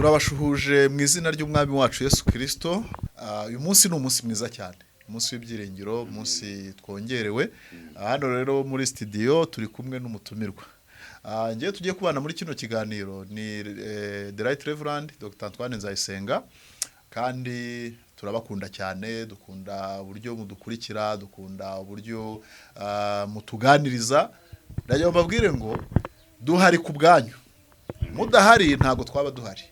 Turabashuhuje mu izina ry'Umwami wacu Yesu Kirisito. Uyu munsi ni umunsi mwiza cyane, umunsi w'ibyiringiro, umunsi twongerewe. Hano rero muri studio turi kumwe n'umutumirwa. Ngewe tugiye kubana muri kino kiganiro ni The Right Reverend Dr Antoine Nzayisenga, kandi turabakunda cyane. Dukunda uburyo mudukurikira, dukunda uburyo mutuganiriza. Ndagira ngo mbabwire ngo duhari ku bwanyu, mudahari ntabwo twaba duhari.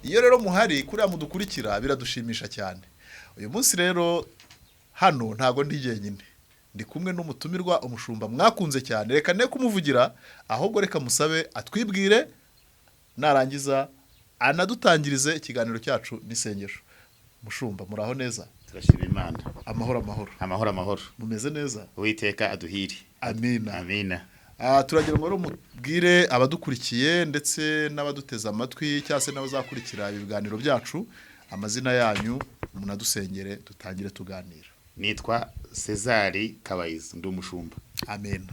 Iyo rero muhari kuriya mudukurikira, biradushimisha cyane. Uyu munsi rero hano ntabwo ndi jyenyine, ndi kumwe n'umutumirwa, umushumba mwakunze cyane. Reka ne kumuvugira, ahubwo reka musabe atwibwire, narangiza anadutangirize ikiganiro cyacu n'isengesho. Mushumba, muraho neza? Turashima Imana. Amahoro, amahoro. Amahoro, amahoro. Mumeze neza? Uwiteka aduhire. Amina. Amina. Turagira ngo rero mubwire abadukurikiye ndetse n'abaduteze amatwi, cyangwa se n'abazakurikira ibiganiro byacu, amazina yanyu, munadusengere, dutangire tuganira. Nitwa Cezari Kabayizi, ndi umushumba. Amen.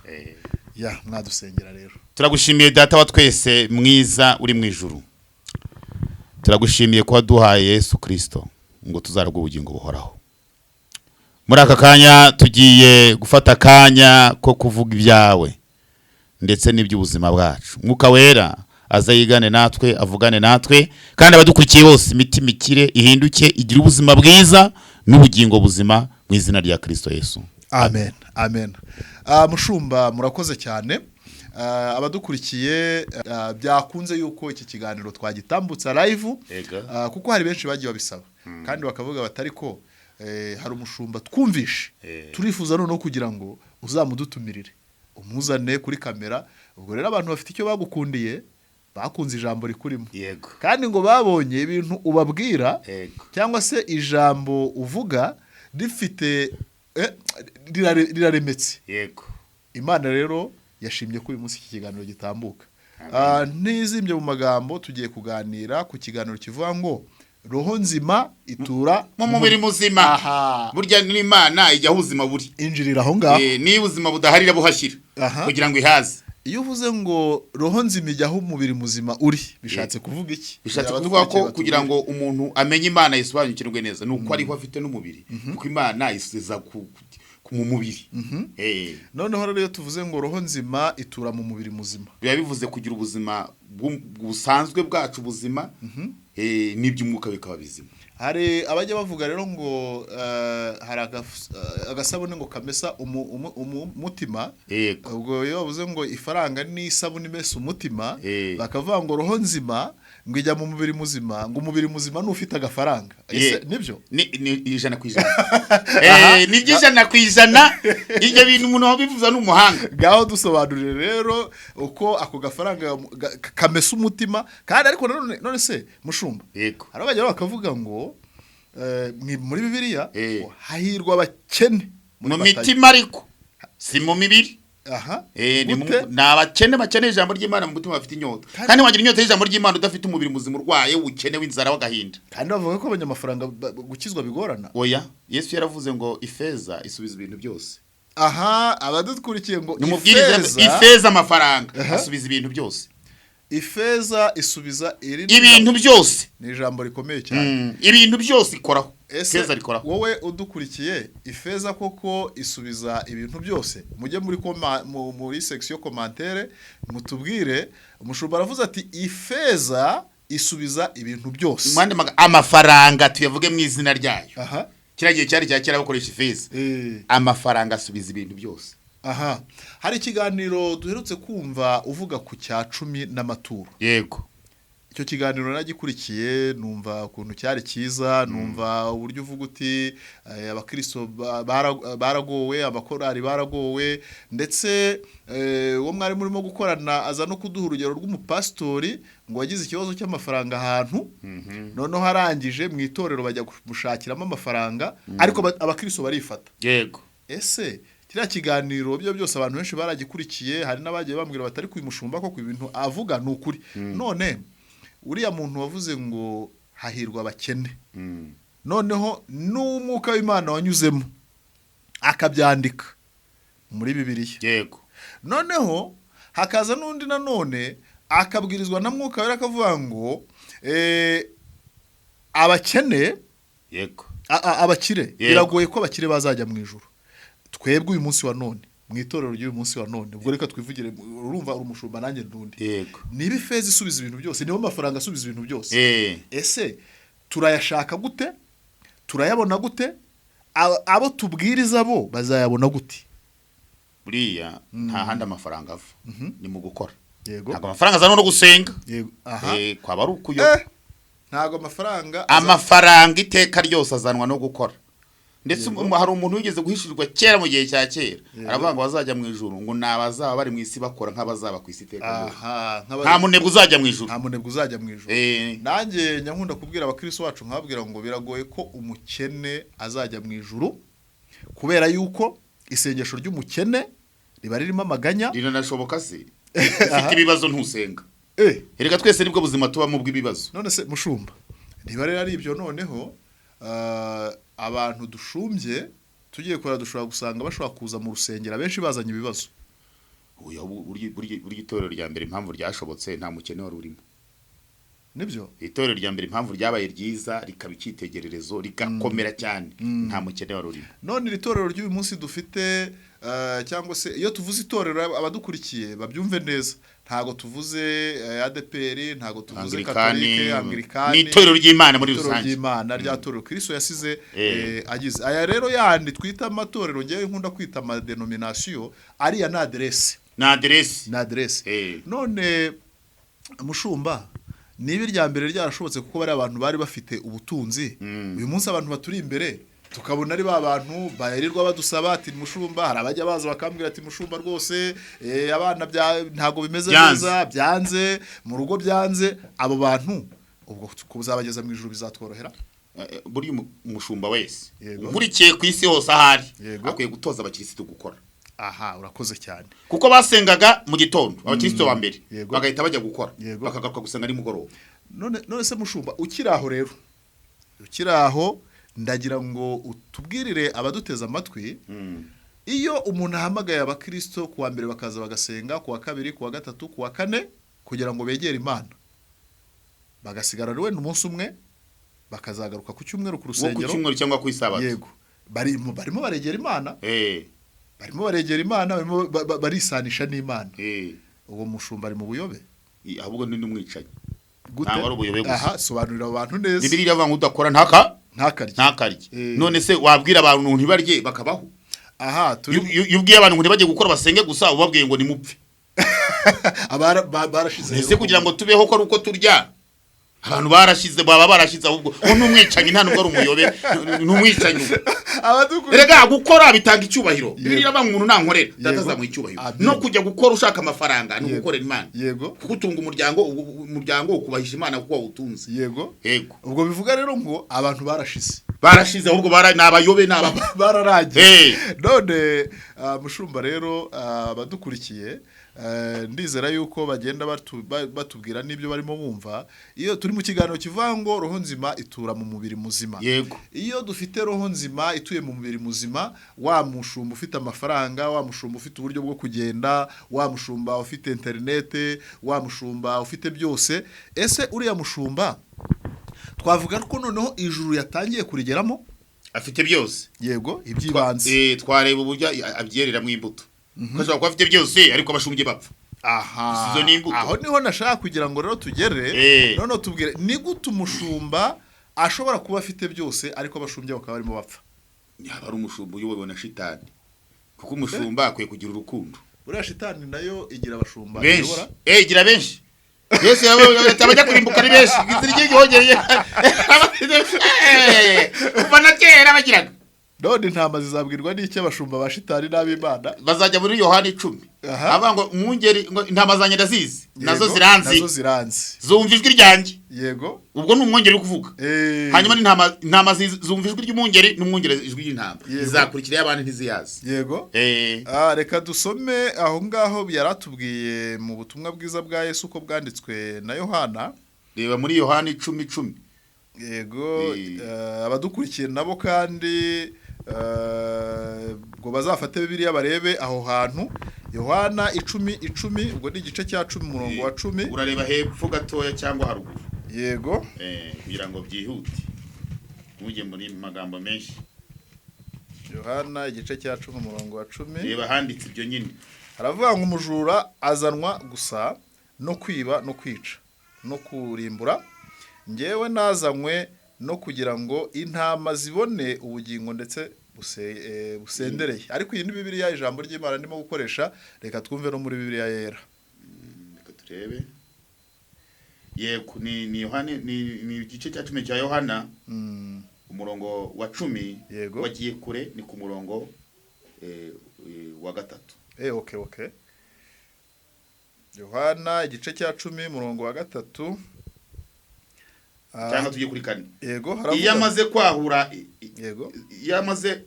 Ya, mwadusengera rero. Turagushimiye, Data wa twese mwiza uri mu ijuru. Turagushimiye kuba duhaye Yesu Kirisito ngo tuzaragwe ubugingo buhoraho. Muri aka kanya tugiye gufata akanya ko kuvuga ibyawe ndetse n'iby'ubuzima bwacu. Mwuka Wera aza yigane natwe, avugane natwe, kandi abadukurikiye bose imitima ikire, ihinduke, igire ubuzima bwiza n'ubugingo buzima, mu izina rya Kirisito Yesu. Amen, amen. Mushumba, murakoze cyane. Abadukurikiye, byakunze yuko iki kiganiro twagitambutsa live, kuko hari benshi bagiye babisaba kandi bakavuga batari ko hari umushumba twumvishe, turifuza noneho kugira ngo uzamudutumirire, umuzane kuri kamera. Ubwo rero abantu bafite icyo bagukundiye, bakunze ijambo rikurimo, kandi ngo babonye ibintu ubabwira cyangwa se ijambo uvuga rifite riraremetse. Imana rero yashimye ko uyu munsi iki kiganiro gitambuka. Ntizimbye mu magambo, tugiye kuganira ku kiganiro kivuga ngo roho nzima itura mu mubiri muzima. Burya n'Imana ijya aho ubuzima buri. Injirira aho ngaho. Niba ubuzima budahari, irabuhashyira kugira ngo ihaze. Iyo uvuze ngo roho nzima ijya aho umubiri muzima uri, bishatse kuvuga iki? Bishatse Kugira kuvuga ko abadukurikiye kugira batubwire. ngo umuntu amenye Imana, yisobanukirwe neza, ni uko ariho afite n'umubiri, kuko Imana isiza mu mubiri. Noneho rero iyo tuvuze ngo roho nzima itura mu mubiri muzima, biba bivuze kugira ubuzima busanzwe bwacu buzima, n'iby'umwuka bikaba bizima. Hari abajya bavuga rero ngo hari agasabune ngo kamesa umutima. Ubwo iyo bavuze ngo ifaranga ni isabune imesa umutima, bakavuga ngo roho nzima ngo ijya mu mubiri muzima, ngo umubiri muzima ni ufite agafaranga. Ese nibyo? Ni 100%. Ni 100%. Ibyo bintu umuntu wabivuza ni umuhanga. Ngaho dusobanurire rero uko ako gafaranga kamesa umutima. Kandi ariko nanone, none se mushumba, hari abajya bakavuga ngo muri Bibiliya ngo hahirwa abakene muri mu Matayo. mitima, ariko si mu mibiri. Gute? Ni abakene bakeneye ijambo ry'Imana mu mutima, bafite inyota. Kandi wagira inyota y'ijambo ry'Imana udafite umubiri muzima urwaye, ukene, w'inzara, w'agahinda? Kandi bavuga ko abanyamafaranga gukizwa bigorana. Oya, Yesu yaravuze ngo ifeza isubiza ibintu byose. Aha, abadukurikiye ngo Nimubwirize. ifeza. Ifeza, amafaranga asubiza ibintu byose. Ifeza isubiza iri ni ibintu byose. Ni ijambo rikomeye cyane. Ibintu byose ikoraho. Ese Ifeza rikoraho. wowe udukurikiye, ifeza koko isubiza ibintu byose? Mujye muri section commentaire mutubwire. Umushumba aravuze ati ifeza isubiza ibintu byose. Mu yandi amafaranga tuyavuge mu izina ryayo. Kiriya gihe cyari cya kera bakoresha ifeza. Amafaranga asubiza ibintu byose. Aha, hari ikiganiro duherutse kumva uvuga ku cya cumi n'amaturo. Icyo kiganiro naragikurikiye, numva ukuntu cyari cyiza, numva uburyo uvuga uti abakristo baragowe, abakorari baragowe, ndetse uwo mwari murimo gukorana aza no kuduha urugero rw'umupasitori ngo wagize ikibazo cy'amafaranga ahantu, noneho arangije mu itorero bajya kumushakiramo amafaranga, ariko abakristo barifata. Ese kiriya kiganiro, byo byose abantu benshi baragikurikiye, hari n'abagiye bambwira batari uyu mushumba koko ibintu avuga ni ukuri. None uriya muntu wavuze ngo hahirwa abakene, noneho n'umwuka w'Imana wanyuzemo akabyandika muri Bibiliya, noneho hakaza n'undi nanone. Akabwirizwa na Mwuka Wera, akavuga ngo abakene, abakire, biragoye ko abakire bazajya mu ijuru. Twebwe uyu munsi wa none, mu itorero ry'uyu munsi wa none, ubwo reka twivugire, urumva uri umushumba nanjye ndundi, niba ifeza isubiza ibintu byose, niba amafaranga asubiza ibintu byose, ese turayashaka gute? Turayabona gute? Abo tubwiriza bo bazayabona gute? Buriya nta handi amafaranga ava, ni mu gukora. Ntabwo amafaranga azanwa no gusenga. Yego, aha. Kwaba ari ukuyoba. Ntabwo amafaranga Amafaranga iteka ryose azanwa no gukora. Ndetse hari umuntu wigeze guhishurirwa kera, mu gihe cya kera, aravuga ngo bazajya mu ijuru ngo ni abazaba bari mu isi bakora nk'abazaba ku isi iteka ryose. Nta munebwe uzajya mu ijuru. Nta munebwe uzajya mu ijuru. Nanjye nyankunda kubwira abakristo bacu, nkababwira ngo biragoye ko umukene azajya mu ijuru, kubera yuko isengesho ry'umukene riba ririmo amaganya. Riranashoboka se? Ufite ibibazo ntusenga. Erega twese nibwo buzima tubamo bw'ibibazo. None se mushumba, niba rero ari ibyo, noneho abantu dushumbye tugiye kora, dushobora gusanga bashobora kuza mu rusengero abenshi bazanye ibibazo. Oya, burya itorero rya mbere impamvu ryashobotse, nta mukene wari urimo. Nibyo. Itorero rya mbere impamvu ryabaye ryiza, rikaba icyitegererezo, rigakomera cyane, nta mukene wari urimo. None iri torero ry'uyu munsi dufite, cyangwa se iyo tuvuze itorero, abadukurikiye babyumve neza, ntabwo tuvuze ADEPR, ntabwo tuvuze Anglikani, Katolike, Anglikani. Ni itorero ry'Imana muri Itorero rusange. ry'Imana, rya torero Kristo yasize. Agize aya rero yandi twita amatorero, ngewe nkunda kwita amadenomination, ariya ni aderese. Ni aderesi. Ni aderese. None mushumba, niba irya mbere ryarashobotse kuko bari abantu bari bafite ubutunzi, uyu munsi abantu baturi imbere tukabona ari ba bantu bayirirwa badusaba ati mushumba, hari abajya baza bakambwira ati mushumba rwose, abana ntabwo bimeze Byanze. neza, byanze mu rugo, byanze. Abo bantu ubwo kuzabageza mu ijuru bizatworohera? Buriya umushumba wese ukurikiye ku isi hose ahari akwiye gutoza abakirisitu gukora. Aha, urakoze cyane. Kuko basengaga mu gitondo, abakirisitu ba mbere, bagahita bajya gukora, bakagaruka gusenga nimugoroba. None se mushumba, ukiri aho rero, ukiri aho, ndagira ngo utubwirire abaduteze amatwi, iyo umuntu ahamagaye abakristo ku wa mbere bakaza bagasenga, ku wa kabiri, ku wa gatatu, ku wa kane, kugira ngo begere Imana, bagasigara wenda umunsi umwe, bakazagaruka ku cyumweru ku Wo ku rusengero, cyumweru cyangwa ku isabato. Yego, barimo baregera Imana, barimo baregera Imana, barimo barisanisha n'Imana. Uwo mushumba ari mu buyobe? Ahubwo ni n'umwicanyi. Gute? Ntabwo ari ubuyobe gusa. Aha, sobanurira abo bantu neza. Bibiliya iravuga ngo udakora ntaka Ntakarye. ntakarye. None se wabwira abantu ntibarye bakabaho? Aha turi. Iyo ubwiye abantu ngo ntibajye gukora, basenge gusa, ubabwiye ngo nimupfe. Barashize Ese rero. kugira ngo tubeho ko ari uko turya? Abantu barashize, baba barashize. Ahubwo ngo n'umwicanyi, nta nubwo ari umuyobe, ni umwicanyi. Abadukurikiye. Erega gukora bitanga icyubahiro. Bibiliya iravuga ngo umuntu nankorera, data azamuha icyubahiro. Amen. No kujya gukora ushaka amafaranga ni ugukorera Imana, kuko utunga umuryango, umuryango ukubahisha Imana kuko wawutunze. Yego. Ubwo bivuga rero ngo abantu barashize. Barashize ahubwo, ni abayobe, ni aba Bararangiye. None mushumba rero, abadukurikiye, ndizera yuko bagenda batubwira n'ibyo barimo bumva iyo turi mu kiganiro kivuga ngo roho nzima itura mu mubiri muzima. Iyo dufite roho nzima ituye mu mubiri muzima, wa mushumba ufite amafaranga, wa mushumba ufite uburyo bwo kugenda, wa mushumba ufite interinete, wa mushumba ufite byose, ese uriya mushumba twavuga ko noneho ijuru yatangiye kurigeramo? Afite byose. Yego, iby'ibanze. Twareba uburyo abyereramo imbuto, kuko ashobora kuba afite byose ariko abashumbye bapfa. Aha. Izo ni imbuto. Aho niho nashaka kugira ngo rero tugere. Noneho tubwire, ni gute umushumba ashobora kuba afite byose ariko abashumbye bakaba barimo bapfa? Yaba ari umushumba uyobowe na shitani, kuko umushumba akwiye kugira urukundo. Buriya shitani nayo igira abashumba Benshi. iyobora. Igira benshi. Yesu abajya kurimbuka ari benshi, izina ry'igihongereye kuva na kera bagiraga. None intama zizabwirwa n'iki abashumba ba shitani n'ab'Imana? Bazajya muri Yohani 10, avuga ngo umwungeri ngo intama zanjye ndazizi, nazo ziranzi. Nazo ziranzi. Zumva ijwi ryanjye. Ubwo ni umwungeri uri kuvuga. Hanyuma n'intama, intama zumva ijwi ry'umwungeri, n'umwungeri ijwi ry'intama. Zizakurikira y'abandi ntiziyazi. Reka dusome aho ngaho yaratubwiye mu butumwa bwiza bwa Yesu uko bwanditswe na Yohana. Reba muri Yohani 10:10. Yego. Abadukurikiye nabo kandi ubwo bazafate Bibiliya barebe aho hantu. Yohana 10:10, ubwo ni igice cya 10, umurongo wa 10. Urareba hepfo gatoya cyangwa haruguru? Yego. Kugira ngo byihute, ntujye muri magambo menshi. Yohana igice cya 10, umurongo wa 10. Reba handitse ibyo nyine. Haravuga ngo: "Umujura azanwa gusa no kwiba no kwica no kurimbura. Ngewe nazanywe no kugira ngo intama zibone ubugingo ndetse busendereye." Ariko iyi ni Bibiliya, ijambo ry'Imana ndimo gukoresha. Reka twumve no muri Bibiliya Yera. Reka turebe. Yego, ni Yohana, ni igice cya 10 cya Yohana, umurongo wa 10. Wagiye kure, ni ku murongo wa 3. Okay, Yohana igice cya 10, umurongo wa 3. Cyangwa tujye kuri 4. Yego. Iyo Haravuga amaze kwahura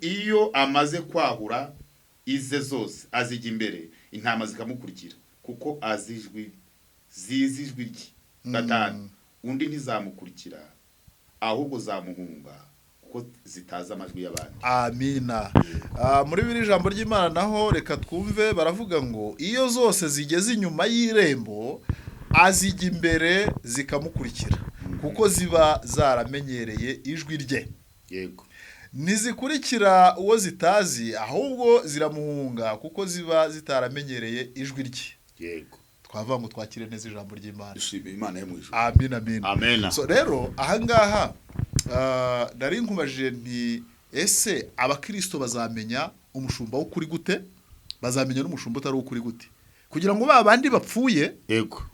iyo amaze kwahura ize zose, azijya imbere, intama zikamukurikira kuko azi ijwi, zizi ijwi rye. 5: undi ntizamukurikira, ahubwo zamuhunga kuko zitazi amajwi y'abandi. Amina. Muri biri ijambo ry'Imana naho reka twumve, baravuga ngo: "Iyo zose zigeze inyuma y'irembo, azijya imbere zikamukurikira, kuko ziba zaramenyereye ijwi rye. Ntizikurikira uwo zitazi, ahubwo ziramuhunga kuko ziba zitaramenyereye ijwi rye." Twavuga ngo twakire neza ijambo ry'Imana. Dushimira Imana yo mu ijuru. Amin, amin. Amen. So rero ahangaha nari nkubajije nti: ese abakristo bazamenya umushumba w'ukuri gute? Bazamenya n'umushumba utari uw'ukuri gute, kugira ngo ba bandi bapfuye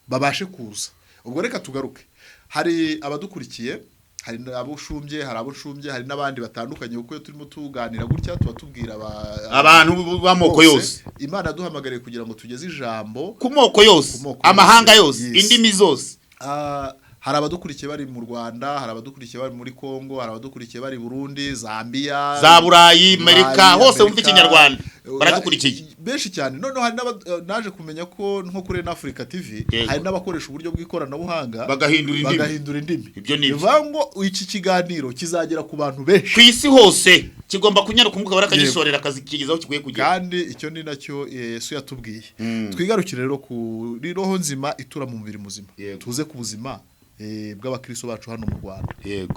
babashe kuza? Ubwo reka tugaruke. Hari abadukurikiye, hari abo ushumbye, hari abo nshumbye, hari n'abandi batandukanye, kuko iyo turimo tuganira gutya tuba tubwira abantu b'amoko bose. yose. Imana yaduhamagariye kugira ngo tugeze ijambo ku moko yose, ku moko amahanga yose. yose, indimi zose. Hari abadukurikiye bari mu Rwanda, hari abadukurikiye bari muri Kongo, hari abadukurikiye bari Burundi, Zambia, za Burayi, Amerika hose wumva Amerika. Ikinyarwanda baradukurikiye. Benshi cyane. Noneho hari naje kumenya ko nko kuri Africa TV hari n'abakoresha uburyo bw'ikoranabuhanga bagahindura indimi. Bagahindura indimi. Ibyo ni byo. Bivuga ngo iki kiganiro kizagera ku bantu benshi ku isi hose. Kigomba kunyaruka, umwuka barakagisorera akazikigezaho kikwiye kugera. Kandi icyo ni nacyo Yesu yatubwiye. Twigarukire rero kuri roho nzima itura mu mubiri muzima. Tuze ku buzima bw'abakristo bacu hano mu Rwanda.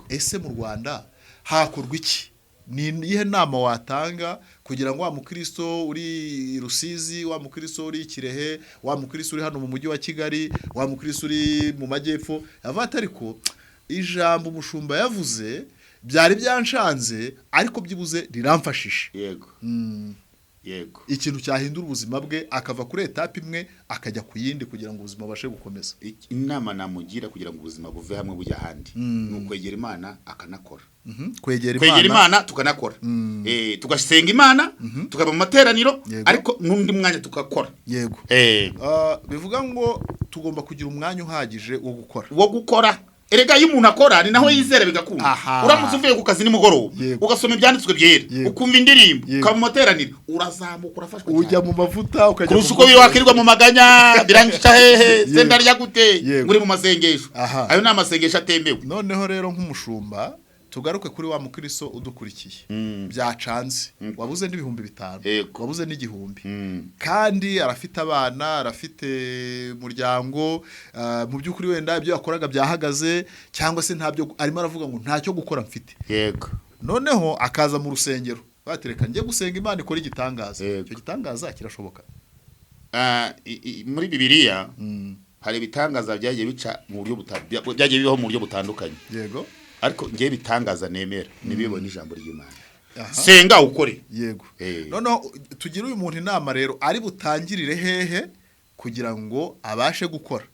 Ese mu Rwanda hakorwa iki? Ni iyihe nama watanga kugira ngo wa mukristo uri i Rusizi, wa mukristo uri i Kirehe, wa mukristo uri hano mu mujyi wa Kigali, wa mukristo uri mu majyepfo, avuga ati: "Ariko ijambo umushumba yavuze byari byanshanze, ariko byibuze riramfashije"? yego yego Ikintu cyahindura ubuzima bwe, akava kuri étape imwe akajya ku yindi, kugira ngo ubuzima bubashe gukomeza. Inama namugira kugira ngo ubuzima buve hamwe bujya ahandi ni ukwegera Imana akanakora. Kwegera Kwegera Imana. Imana tukanakora. Tugasenga Imana, tukaba mu materaniro, ariko n'undi mwanya tugakora. Bivuga ngo tugomba kugira umwanya uhagije wo gukora. Wo gukora. Erega iyo umuntu akora ni naho yizera bigakunda. Uramutse uvuye ku kazi nimugoroba, ugasoma ibyanditswe byera, ukumva indirimbo, ukaba mu materaniro, urazamuka, urafashwa Ujya cyane mu mavuta, ukajya kurusha mu uko wakwirirwa mu maganya: birangica hehe se, ndarya gute? Uri mu masengesho. Ayo ni amasengesho atemewe. Noneho rero nk'umushumba, tugaruke kuri wa mukristo udukurikiye byacanze, wabuze n'5,000, wabuze n'1,000, kandi arafite abana, arafite umuryango. Mu by'ukuri wenda ibyo yakoraga byahagaze, cyangwa se ntabyo arimo, aravuga ngo ntacyo gukora mfite. Noneho akaza mu rusengero, batereka njye gusenga Imana ikora igitangaza. Icyo gitangaza kirashoboka? Muri Bibiliya hari ibitangaza byagiye bica mu buryo byagiye bibaho mu buryo butandukanye. Ariko ngewe ibitangaza nemera nibibona ijambo ry'Imana. Senga, ukore. Noneho tugire uyu muntu inama rero, ari butangirire hehe kugira ngo abashe gukora?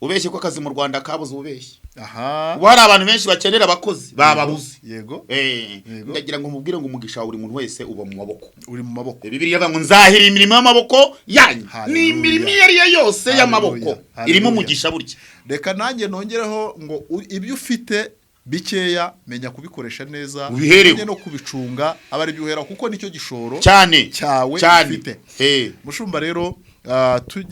Ubeshye ko akazi mu Rwanda kabuze, ubeshye. Ubu hari abantu benshi bakenera abakozi bababuze. Ndagira ngo mubwire ngo umugisha wa buri muntu wese uba mu maboko. Uri mu maboko. Bibiliya ivuga ngo: "Nzahira imirimo y'amaboko yanyu." Ni Hallelujah. imirimo iyo ari yo yose y'amaboko Hallelujah. irimo umugisha burya. Reka nanjye nongereho ngo ibyo ufite bikeya, menya kubikoresha neza, Ubihereho. umenye no kubicunga, aba ari byo uhera, kuko nicyo gishoro cyane cyawe cyane ufite. Mushumba rero,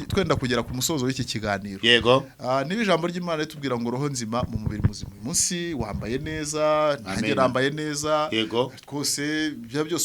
twenda kugera ku musozo w'iki kiganiro. Niba ijambo ry'Imana ritubwira ngo roho nzima mu mubiri muzima, uyu munsi wambaye neza, nanjye Amen. nambaye neza, twose ibyo byose.